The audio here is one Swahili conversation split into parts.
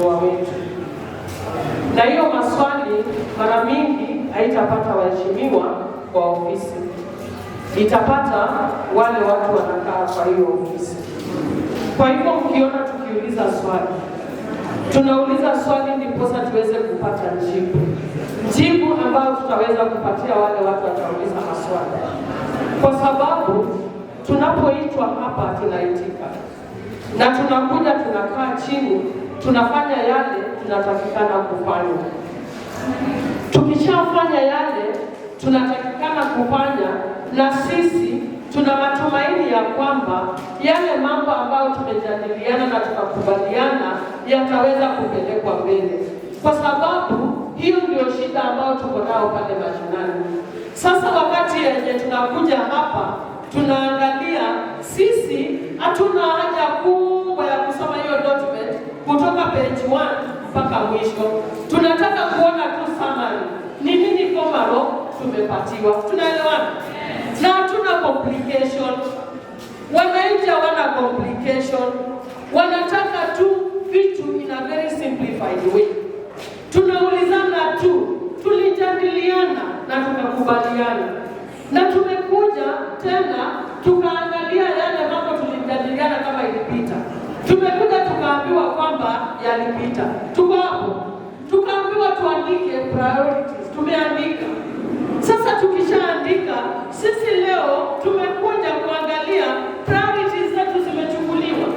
waheshimiwa wetu, na hiyo maswali mara mingi haitapata waheshimiwa kwa ofisi, itapata wale watu wanakaa kwa hiyo ofisi. Kwa hivyo mkiona tukiuliza swali, tunauliza swali ndiposa tuweze kupata jibu, jibu ambayo tutaweza kupatia wale watu watauliza maswali, kwa sababu tunapoitwa hapa tunaitika na tunakuja tunakaa chini, tunafanya yale tunatakikana kufanya. Tukishafanya yale tunatakikana kufanya, na sisi tuna matumaini ya kwamba yale mambo ambayo tumejadiliana na tukakubaliana yataweza kupelekwa mbele, kwa sababu hiyo ndio shida ambayo tuko nayo pale mashinani. Sasa wakati yenye tunakuja hapa tunaangalia, sisi hatuna haja kubwa ya kusoma hiyo document kutoka page 1 mpaka mwisho. Tunataka kuona tu summary, ni nini Komarok tumepatiwa. Tunaelewana? Na hatuna complication. Wananchi hawana complication, wanataka tu vitu in a very simplified way. Tunaulizana tu, tulijadiliana na tukakubaliana, na tumekuja tena tukaangalia yale mambo tulijadiliana kama ilipita. Tumekuja tukaambiwa kwamba yalipita, tuko hapo, tukaambiwa tuandike priorities, tumeandika. Sasa tukishaandika, sisi leo tumekuja kuangalia priorities zetu zimechukuliwa.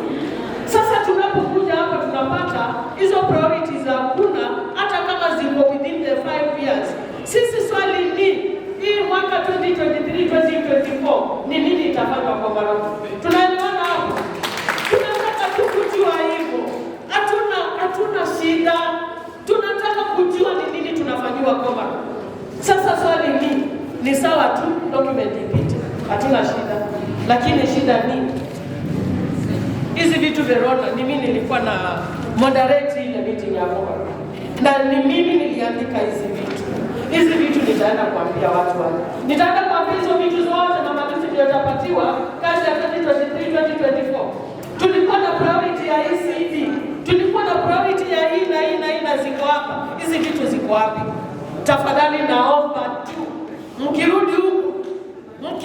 Sasa tunapokuja hapa tunapata hizo priorities hakuna, hata kama ziko within the 5 years. Sisi swali ni hii, mwaka 2023 2024 ni nini itafanywa kwa Komarok? Tunaelewana hapo? Tunataka tu kujua hivyo, hatuna shida, tunataka kujua ni nini tunafanyiwa Komarok. Sasa swali ni sawa tu document ipite, hatuna shida, lakini shida ni hizi vitu. Verona, ni mimi nilikuwa na moderate ile meeting ya Komarok na ni mimi niliandika hizi vitu. Hizi vitu nitaenda kuambia watu wale, nitaenda kuambia hizo vitu zote na majuzi ndio itapatiwa kazi ya 2023 2024. Tulikuwa na priority ya ECD, tulikuwa na priority ya hii na hii na hii na ziko hapa. Hizi vitu ziko wapi? Tafadhali naomba tu mkirudi huku